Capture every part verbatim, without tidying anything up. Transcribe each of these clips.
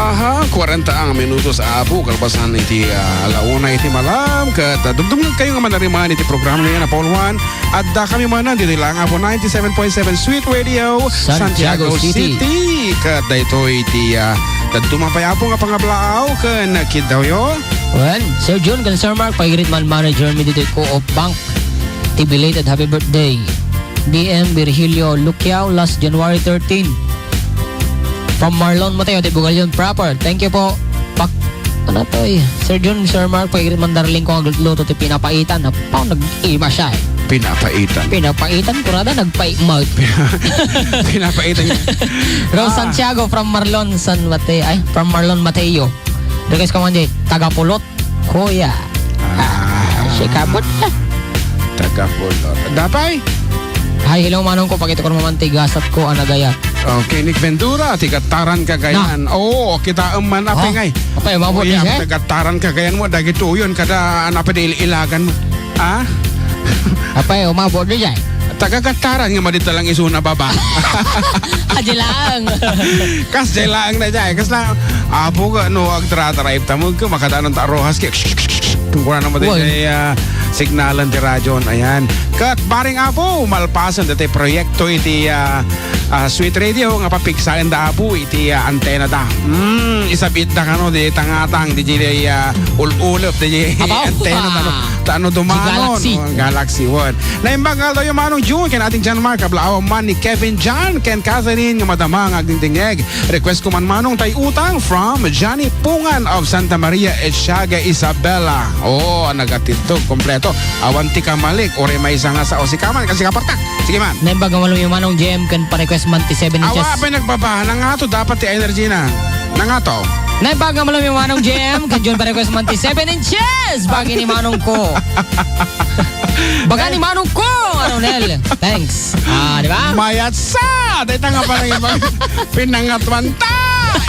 Aha, kwarenta ang minutos, Apo, kalpasan iti, ah, ala una iti malam, ket, ah, dumdumngegkayo nga manariman iti programa nga Apollo One. Adda kami manen ditoy lang, Apo, ninety-seven point seven Sweet Radio, Santiago Santiago City. City. Ket daytoy iti, ah, dadduma pay, Apo, nga pangablaaw ken kiddawyo. Well, Sir Jun ken Sir Mark, pairit man manager mi ditoy Co-op Bank. Ti belated happy birthday. D M Virgilio Luquiao, last January thirteen. From Marlon Mateo, ti Bugalion proper. Thank you po. Pak-, ano to eh? Sir Jun, Sir Mark, pairit man darling ko agluto ti pinapaitan. Apo, nag-iba siya eh. Pinapaitan. Pinapaitan, kurada, nagpaimag. Pinapaitan niya. Rose Ah. Santiago from Marlon San Mateo. Ay, from Marlon Mateo. Request ko man di, taga Pulot, Kuya. Ah. Ah, si Kabot. Taga Pulot. Dapay? Hi, hello, manong ko. Pakita ko naman ti gasat ko, anagaya. Okay, Nick Ventura, ti Gattaran, Cagayan. Na. Oo, kita man, apay Oh, ngay. apay, umabot Uy, na siya? Taga Gattaran, Cagayan mo, dagiti uyon, kada, ano, pa di ilagan mo. Ah? Apay, umabot na siya. Taga Gattaran nga madita lang isuna baba. Adi lang. Kas jay laeng na jay. Kas na, apo ka, no, agdra-drive ta mo, ka, makadanon ta Roxas, ki-, kung kuna naman Uy. Tayo, ah, signalan ti radyo, ayan. Kat baring apo, malpasan dati proyekto iti, ah, ah, Sweet Radio, nga papigsaen da apo, iti, ah, antena da. Hmm, isabit da kano, di tangatang, di, di, ah, ul-ulop, di, Abaw. Antena, tano, tano dumanon, Galaxy. Oh, Galaxy One. Naimbag nga aldaw yung Manong June, ken Ating John Mark, kablaaw man ni Kevin John, ken Catherine, nga madama nga agdingdingeg. Request ko man manong tay utang from Johnny Pungan of Santa Maria, Etiaga, Isabela. Oo, nagatidto, kompleto. Awan ti kamalik, ore maysa nga sao si kaman, kasi kapartak. Sige man. Naimbag nga malum yung Manong J M, ken pa-request man ti seven inches. Awa, apay nagbaba, nangato dapat ti energy na. Nangato. Naimbag nga malum yung Manong J M, ken June pa-request man ti seven inches. Bagi ni Manong ko. Baga ni Manong ko, Ronel. Thanks. Ah, di ba? Mayat sa! Dahil nga pala yung pag-, pinangatuan ta!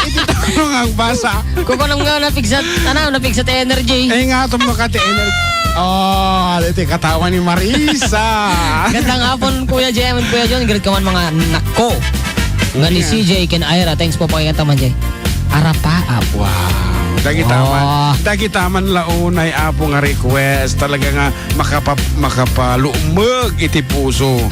Iti tanong ang basa. Kukunom nga napigsat, ano, napigsat energy. Eh nga, tumaka ti energy. Oh, iti katawan ni Marisa. Gandang hapon, Kuya Jem and Kuya John. Greet ka man mga anak ko. Nga ni Ayan. C J ken Ira. Thanks po, pakinggan taman, Jay. Arapa, apo. Wow. Dagita man, Oh. dagita man launay, apo, nga request. Talaga nga makapa-, makapalumeg iti puso.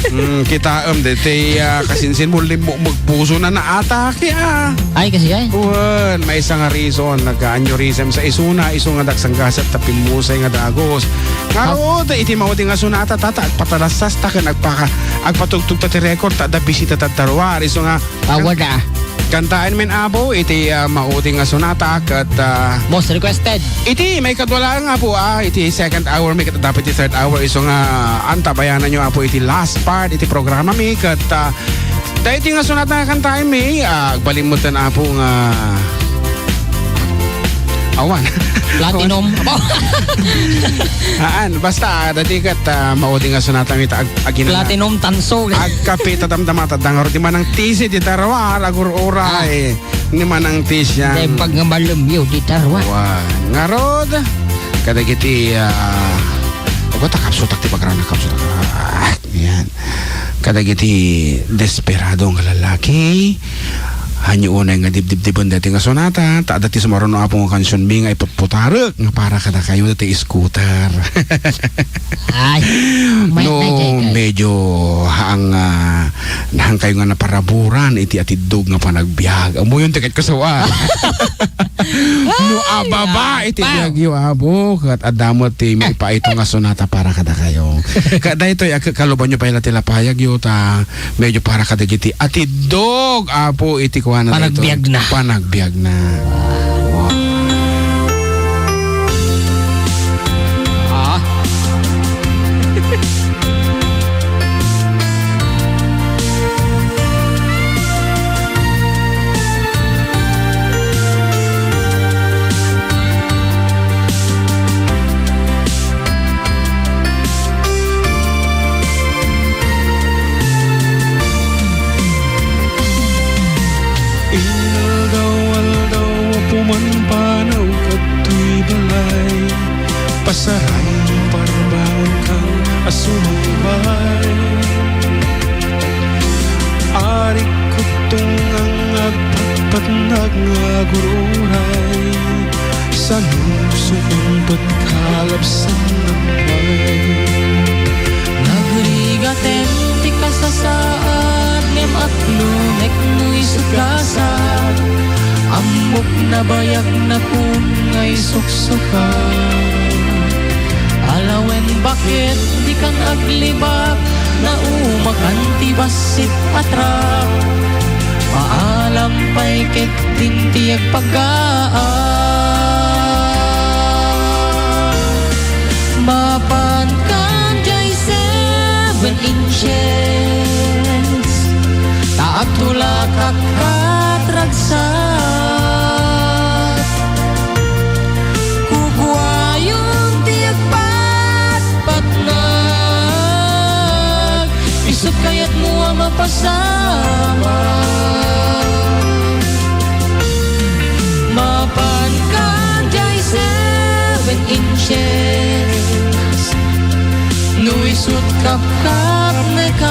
Mm, kitaem deti, ah, kasinsin mo, limmukmeg puso na naatake, ah. Ay, kasi ay. Wen, maysa nga reason, nagka-aneurysm sa isuna, isu nga daksanggasat ta pimmusay nga dagus. Ngarud, iti maudi nga sunata, tata, agpatalassas ta ken agpaka-, agpatugtog ta ti record, ta adda bisita ta daruar, isu nga Awa da. Kantaen men, apo, iti, ah, maudi nga sunata ket, ah, Most requested. Iti maikadua laeng, apo, ah, iti second hour mi ket dapat iti third hour, isu nga antabayanan nyo, apo, iti last part iti programa mi ket, ah, daytoy nga sunata nga kantaen mi, ah, agbalinmutan, apo, nga Awan. Platinum. Apo. Haan, basta, ah, dati ket, ah, maudi nga sunata mi ta ag-, agina-, Platinum tanso. Agkape ta damdama ta dangar di manang tisi di daruar, agur-uray. Ah. Ni manang tisi yan. Dahil pag nga malumyo di daruar. Awan. Ngarud, kadagiti, ah, ago ta kapsutak ti bagrana, kapsutak. Ah, yan. Kadagiti desperado nga lalaki, hanyo unay nga dibdibdiben dati nga sunata, ta adda ti sumaruno, apo, nga kansionmi nga iputputarek nga para kadakayo dati scooter. Ay, may, No, may, may, may. medyo haang, ah, haang kayo nga naparaburan iti atiddog nga panagbiag. Amuyon ti ket kasawaan. No, Ay, ababa iti apaw. biagyo, apo, ket adda met ti maipaito nga sunata para kadakayo. Ket daytoy, ak-, kalubanyo pay la ti lapayagyo, ta medyo para kadagiti atiddog, apo, iti kuana daytoy. Panagbiag na. Panagbiag na. Wow. Ah. Inaldaw-aldaw a pumanpanaw kadtoy balay. Pasaray parbangonkan a sumaybay. Arik kuttungang agpatpatna nga agur-uray, saludsod pet kalabsan nagmay. Nagrigaten ti kasasaad, ngem aglunekno isut gasat. Ammok nabayag nakun nga isuksuka. Alawen baket dikan aglibak, naumakan ti bassit a truck. Paalam pay ket din ti agpaggaak. Mapan kan jay seven inches, ta agtulakak kat ragsat. Kukuayon ti agpatpatnag, isut kayatmo a mapasamak. Mapan kan jay seven inches, no isut kapkapnekan.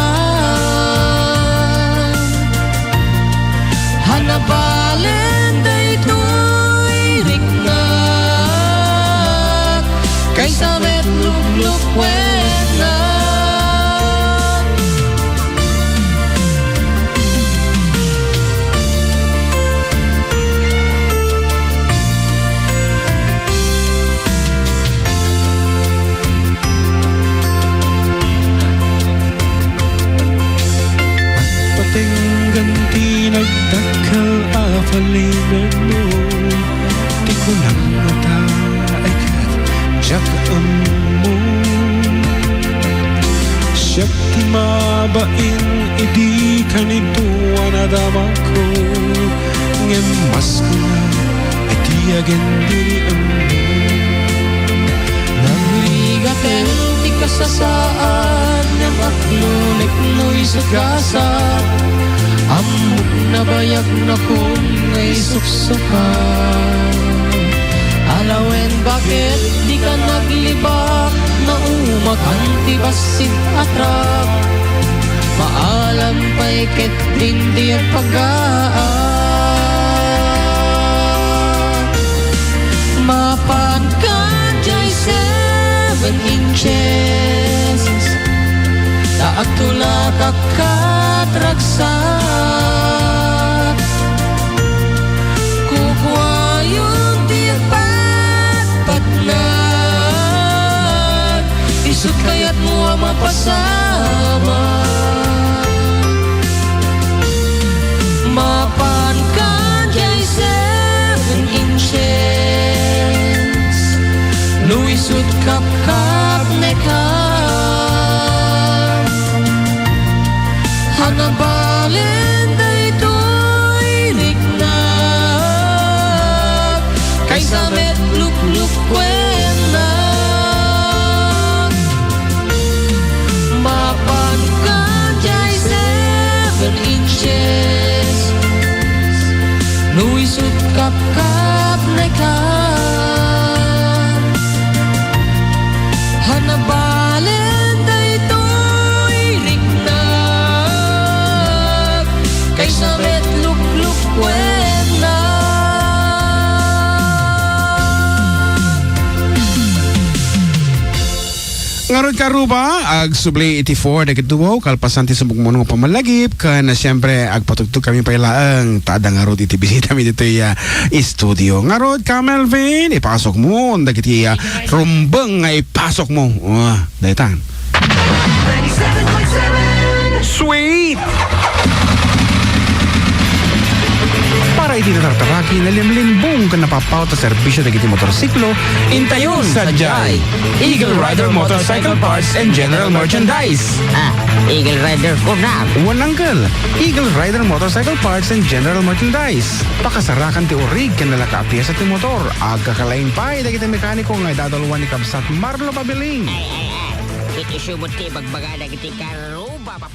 Hanabalen daytoy riknak, kaysa met luklukwennak. Patenggan ti nagdakkel a palinanno, ti kunam a ta ay ket diak ammo. Siak ti mabain idi kanito a nadamako, ngem mas kuna iti agen diri ammo. Nagrigaten ti kasasaad, ngem aglunekno isut gasat. Ammok nabayag nakun nga isuksuka. Alawen baket dikan aglibak, naumakan ti bassit a truck. Paalam pay ket din ti agpaggaak. Mapan kan jay seven inches, ta agtulakak kat ragsat. Kukuayon ti agpatpatnag, isut kayatmo a mapasamak. Mapan kan jay seven inches, no isut kapkapnekan. Hanabalen daytoy riknak, kaysa met luklukwennak. Mapan ka jay seven inches, no isut kapkapnekan. Hanabalen daytoy riknak, kaysa met luklukwennak. Ngarud, karuba, agsubli iti four dagiti duo, kalpasan ti sumagmamano nga pammalagip, ken siempre, agpatugtog kami pay laeng, ta adda ngarud iti bisitami ditoy, ah, studio. Ngarud, ka Melvin, ipasok mo dagiti, ah, rumbeng nga ipasok mo. Ah, daytan. Sweet! Para iti natartaraki, nalimlimbong ken napapawt a serbisio dagiti motorsiklo, intayon sadiay Eagle Rider Motorcycle Parts and General Merchandise. Ah, Eagle Rider ko na. Wen, Uncle, Eagle Rider Motorcycle Parts and General Merchandise. Pakasarakan ti urig ken nalaka a piesa ti motor. Agkakalaing pay dagiti mekaniko nga idadalwan ni Kabsat Marlo Pabiling. Ay, ay, ay. Iti sumot ti bagbaga dagiti karuba.